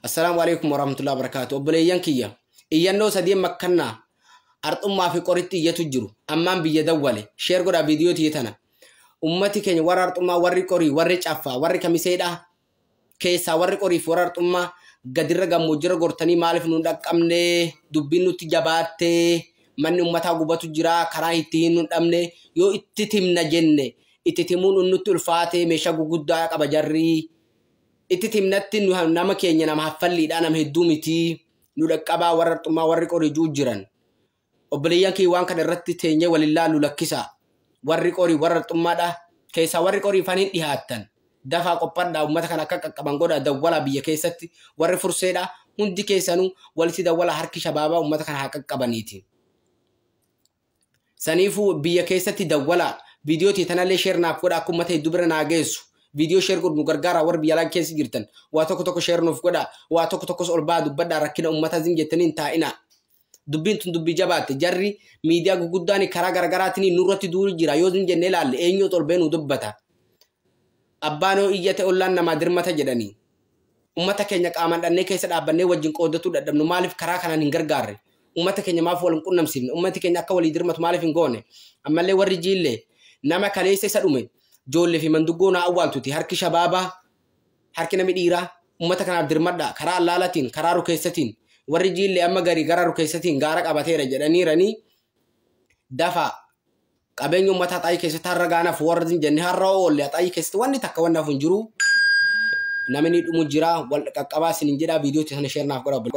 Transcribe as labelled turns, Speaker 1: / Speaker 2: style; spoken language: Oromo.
Speaker 1: Assalaamu alaikum warahmatullahi wabarakatuh. Obboleeyyan kiyya, iyyannoo sadeen makkannaa arxummaa fi qoritti iyyatu jiru. Ammaan biyya dawwale. Share godhaa viidiyoo tiyya tana. Ummati keenya warra arxummaa, warri qorii, warri caffaa, warri kamiseedhaa keessaa warri qorii fi warra arxummaa gadirra gammoojjirra gortanii maaliif nu dhaqqabne, dubbiin nutti jabaattee, manni ummataa gubatu jira, karaa ittiin nu dhabne, yoo itti timna jenne itti timuun nutti ulfaate, meeshaa guguddaa qaba jarri. Itti timnatti nama keenya nama haffalliidha, nama hedduu miti, nu dhaqqabaa warra arxummaa warri qorii juu jiran. Obboleeyyan kiyya, waan kana irratti teenyee waliin laallu lakkisa. Warri qorii warra arxummaadha. Keessaa warri qorii faniin dhihaattan. Dafaa qophaadhaa, uummata kana akka qaqqaban godha, dawwalaa biyya keessatti. Warri furseedha, hundi keessanuu walitti dawwalaa, harki shabaabaa uummata kana haa qaqqabaniiti. Saniifuu biyya keessatti dawwalaa, viidiyoo tanallee share naaf godha, akka uummata hedduu bira naa geessu. Viidiyoo share godhu nu gargaara. Warri biyya alaa keessa jirtan waa tokko tokko share nuuf godha, waa tokko tokkos ol baa dubbadhaa, rakkina uummata zin jettanii hin taa'ina. Dubbiin tun dubbii jabaatte, jarri miidiyaa guguddaan karaa garaagaraatiin nurratti duulu jira. Yoo zin jennee ilaalle, eenyutu ol bee nu dubbata? Abbaan yoo iyyate ollaan namaa dirmata jedhanii. Uummata keenya qaamaan dhannee keessa dhaabbannee wajjin qoodatuu dadhabnu, maaliif karaa kanaan hin gargaarre? Uummata keenya maaf wal hin qunnamsiifne? Uummati keenya akka walii dirmatu maaliif hin goone? Ammallee warri jiillee nama kaleessa isa dhume ijoollee fi manduggoo naa awwaaltuti, harki shabaabaa, harki nami dhiiraa uummata kanaaf dirmadha, karaa allaalatiin, karaa rukeessatiin. Warri jiillee amma garii gara rukeessatiin gaara qabateera jedhaniiranii, dafa qabeenya uummataa xaayii keessatti har'a gaanaaf warra hin jenne, har'a oolle xaayii keessatti wanni takka wanni hafu hin jiru. Namni dhumu jira, wal qaqqabaa isiniin jedha, viidiyoo sana share naaf godha.